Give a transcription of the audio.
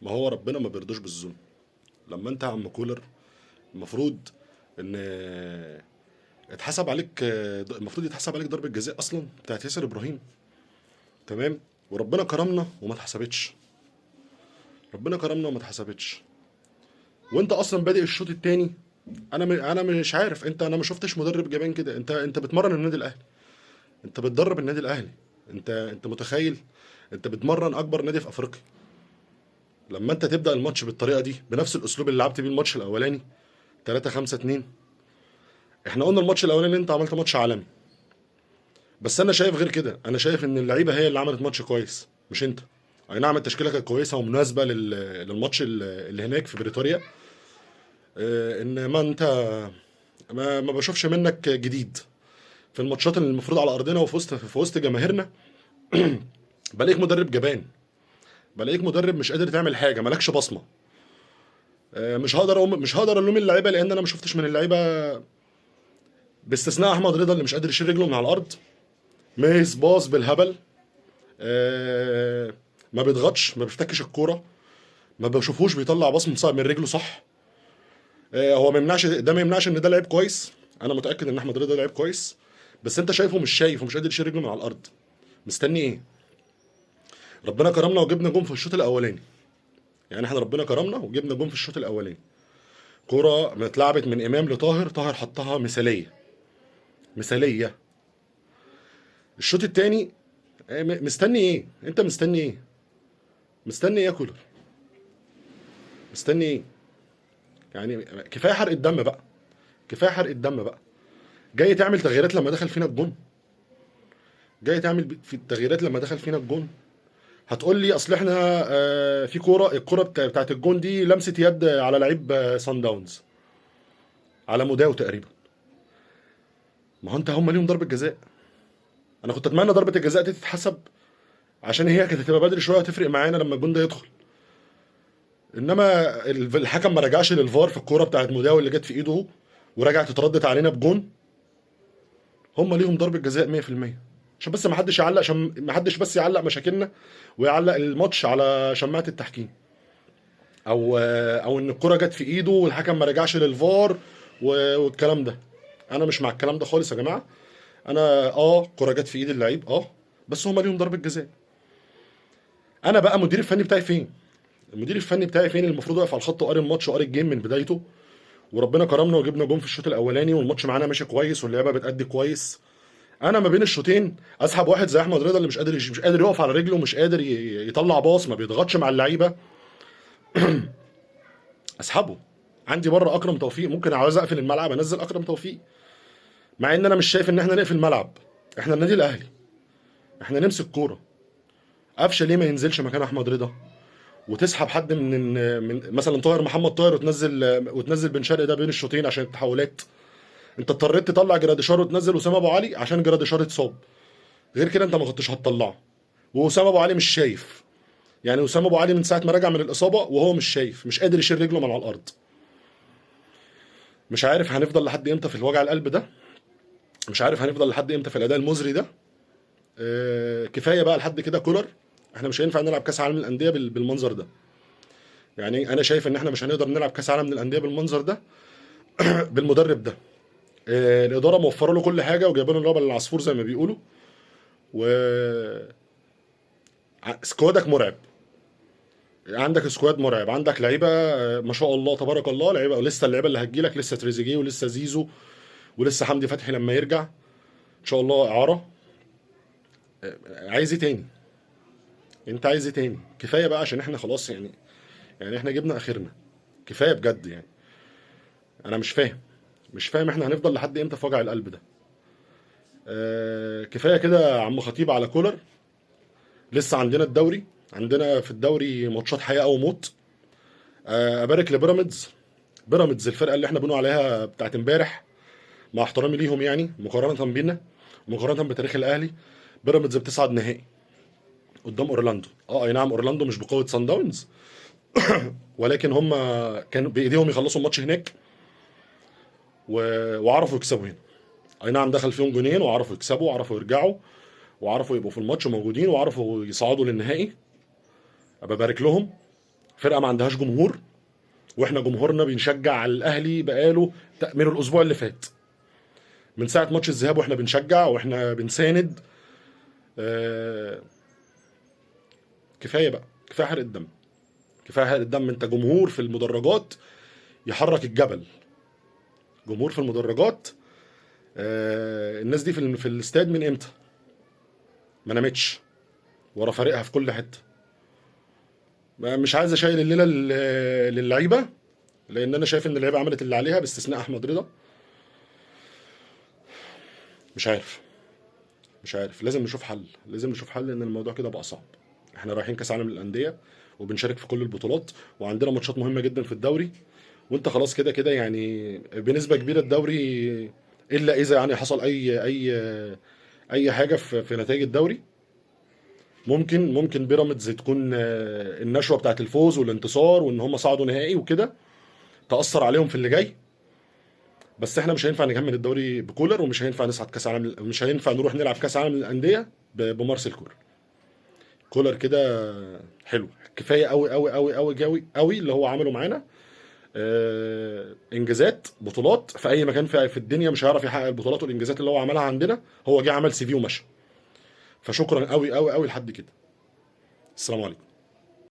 ما هو ربنا ما بيرضاش بالظلم. لما انت يا عم كولر المفروض ان اتحسب عليك، المفروض يتحسب عليك ضربة جزاء اصلا بتاعت ياسر ابراهيم، تمام، وربنا كرمنا وما اتحسبتش. ربنا كرمنا وما اتحسبتش، وانت اصلا بادئ الشوط الثاني. انا مش عارف انت، انا ما شفتش مدرب جبان كده. انت بتمرن النادي الاهلي، انت بتدرب النادي الاهلي، انت متخيل انت بتمرن اكبر نادي في افريقيا؟ لما انت تبدا الماتش بالطريقة دي بنفس الاسلوب اللي لعبت بيه الماتش الاولاني 3-5-2، احنا قلنا الماتش الاولاني انت عملت ماتش عالمي، بس انا شايف غير كده. انا شايف ان اللعيبة هي اللي عملت ماتش كويس مش انت. اي نعم التشكيلة كانت كويسة ومناسبة للماتش اللي هناك في بريتوريا، ان ما انت ما بشوفش منك جديد في الماتشات اللي المفروض على ارضنا وفي وسط في وسط جماهيرنا. بلاقيك مدرب جبان، بلاقيك مدرب مش قادر تعمل حاجة، مالكش بصمة. مش هقدر الوم اللعيبة، لان انا ما شفتش من اللعيبة باستثناء احمد رضا اللي مش قادر يشيل رجله من على الارض، miss pass بالهبل، ما بيضغطش، ما بيفتكش الكورة، ما بشوفوش بيطلع pass من رجله صح. هو ما يمنعش ده، ما يمنعش ان ده لعيب كويس، انا متاكد ان احمد رضا لعيب كويس، بس انت شايفه مش شايف ومش قادر يشيل رجله من على الارض. مستني ايه؟ ربنا كرمنا وجبنا جون في الشوط الاولاني، يعني احنا ربنا كرمنا وجبنا جون في الشوط الاولاني. كرة اتلعبت من امام لطاهر، طاهر حطها مثاليه مثاليه. الشوط الثاني مستني ايه؟ انت مستني ايه؟ مستني ايه يا كولر؟ مستني ايه؟ يعني كفاية حرق الدم بقى، كفاية حرق الدم بقى. جاي تعمل تغييرات لما دخل فينا الجون، جاي تعمل في التغييرات لما دخل فينا الجون. هتقول لي اصل احنا في كورة، الكورة بتاعت الجون دي لمسه يد على لعيب سان داونز، على موداو تقريبا. ما هو انت هم ليهم ضربه جزاء. انا كنت اتمنى ضربه الجزاء دي تتحسب، عشان هي كانت هتبقى بدري شوية وتفرق معانا لما الجون ده يدخل. انما الحكم ما رجعش للفار في الكورة بتاعت موداو اللي جت في ايده ورجعت اتردت علينا بجون. هم ليهم ضربه جزاء 100%، عشان بس ما حدش يعلق، عشان ما حدش بس يعلق مشاكلنا ويعلق الماتش على شماعة التحكيم، او ان الكورة جت في ايده والحكم ما رجعش للفار والكلام ده. انا مش مع الكلام ده خالص يا جماعة. انا الكورة جت في ايد اللعيب، بس هم ليهم ضربه جزاء. انا بقى المدير الفني بتاعي فين؟ المدير الفني بتاعي فين؟ المفروض واقف على الخط وقاري الماتش وقاري ال game من بدايته، وربنا كرمنا وجبنا جون في الشوط الاولاني والماتش معانا ماشي كويس واللعيبة بتأدي كويس. انا ما بين الشوطين اسحب واحد زي احمد رضا اللي مش قادر يقف على رجله، ومش قادر يطلع باص، ما بيضغطش مع اللعيبة. اسحبه. عندي بره اكرم توفيق، ممكن عاوز اقفل الملعب انزل اكرم توفيق، مع ان انا مش شايف ان احنا نقفل الملعب. احنا النادي الاهلي، احنا نمسك كورة. قفشه ليه ما ينزلش مكان احمد رضا، وتسحب حد من مثلا طاهر محمد طاهر، وتنزل بن شرقي ده بين الشوطين عشان التحولات. انت اضطريت تطلع جراديشار وتنزل اسامة ابو علي عشان جراديشار اتصاب، غير كده انت ما كنتش هتطلعه. واسامة ابو علي مش شايف، يعني اسامة ابو علي من ساعة ما رجع من الاصابة وهو مش شايف، مش قادر يشيل رجله من على الارض. مش عارف هنفضل لحد امتى في الوجع القلب ده، مش عارف هنفضل لحد امتى في الاداء المزري ده. كفاية بقى لحد كده كولر، احنا مش هينفع نلعب كاس عالم للاندية بالمنظر ده. يعني انا شايف ان احنا مش هنقدر نلعب كاس عالم للاندية بالمنظر ده بالمدرب ده. الادارة موفره له كل حاجة وجايبه له اللعبة للعصفور زي ما بيقولوا، و squad ك مرعب، عندك squad مرعب، عندك لعيبة ما شاء الله تبارك الله، لعيبة ولسه اللعيبة اللي هتجيلك لسه تريزيجيه ولسه زيزو ولسه حمدي فتحي لما يرجع ان شاء الله اعاره. عايز ايه تاني؟ انت عايز ايه تاني؟ كفاية بقى، عشان احنا خلاص يعني احنا جبنا اخرنا، كفاية بجد. يعني انا مش فاهم احنا هنفضل لحد امتى في وجع القلب ده. كفاية كده يا عم خطيب على كولر. لسه عندنا الدوري، عندنا في الدوري ماتشات حياة او موت. ابارك لبيراميدز، بيراميدز الفرقة اللي احنا بنقول عليها بتاعت امبارح، مع احترامي ليهم يعني مقارنة بينا مقارنة بتاريخ الاهلي، بيراميدز بتصعد نهائي قدام اورلاندو. اي نعم اورلاندو مش بقوة سان داونز ولكن هم كانوا بايديهم يخلصوا الماتش هناك وعرفوا يكسبوا هنا. اي نعم دخل فيهم جونين وعرفوا يكسبوا وعرفوا يرجعوا وعرفوا يبقوا في الماتش موجودين وعرفوا يصعدوا للنهائي. ابقى بارك لهم. فرقه ما عندهاش جمهور، واحنا جمهورنا بنشجع على الاهلي بقاله من الاسبوع اللي فات، من ساعة ماتش الذهاب واحنا بنشجع واحنا بنساند. كفاية بقى، كفاية حرق الدم، كفاية حرق الدم. انت جمهور في المدرجات يحرك الجبل، جمهور في المدرجات. الناس دي في الاستاد من امتى؟ ما نامتش، ورا فريقها في كل حتة. مش عايز اشيل الليلة للعيبة، لان انا شايف ان اللعيبة عملت اللي عليها باستثناء احمد رضا. مش عارف، مش عارف، لازم نشوف حل، لازم نشوف حل، لان الموضوع كده بقى صعب. احنا رايحين كاس عالم للاندية وبنشارك في كل البطولات، وعندنا ماتشات مهمة جدا في الدوري، وانت خلاص كده كده يعني بنسبة كبيرة الدوري، الا اذا يعني حصل اي اي اي حاجة في نتائج الدوري، ممكن بيراميدز تكون النشوة بتاعت الفوز والانتصار وان هم صعدوا نهائي وكده تاثر عليهم في اللي جاي. بس احنا مش هينفع نكمل الدوري بكولر، ومش هينفع نصعد كاس عالم، مش هينفع نروح نلعب كاس عالم للاندية بمارسيل كولر. كولر كده حلو، كفاية قوي قوي قوي قوي قوي قوي اللي هو عمله معانا. انجازات، بطولات في اي مكان في الدنيا مش هيعرف يحقق البطولات والانجازات اللي هو عملها عندنا. هو جه عمل CV ومشى. فشكرا قوي قوي قوي لحد كده. السلام عليكم.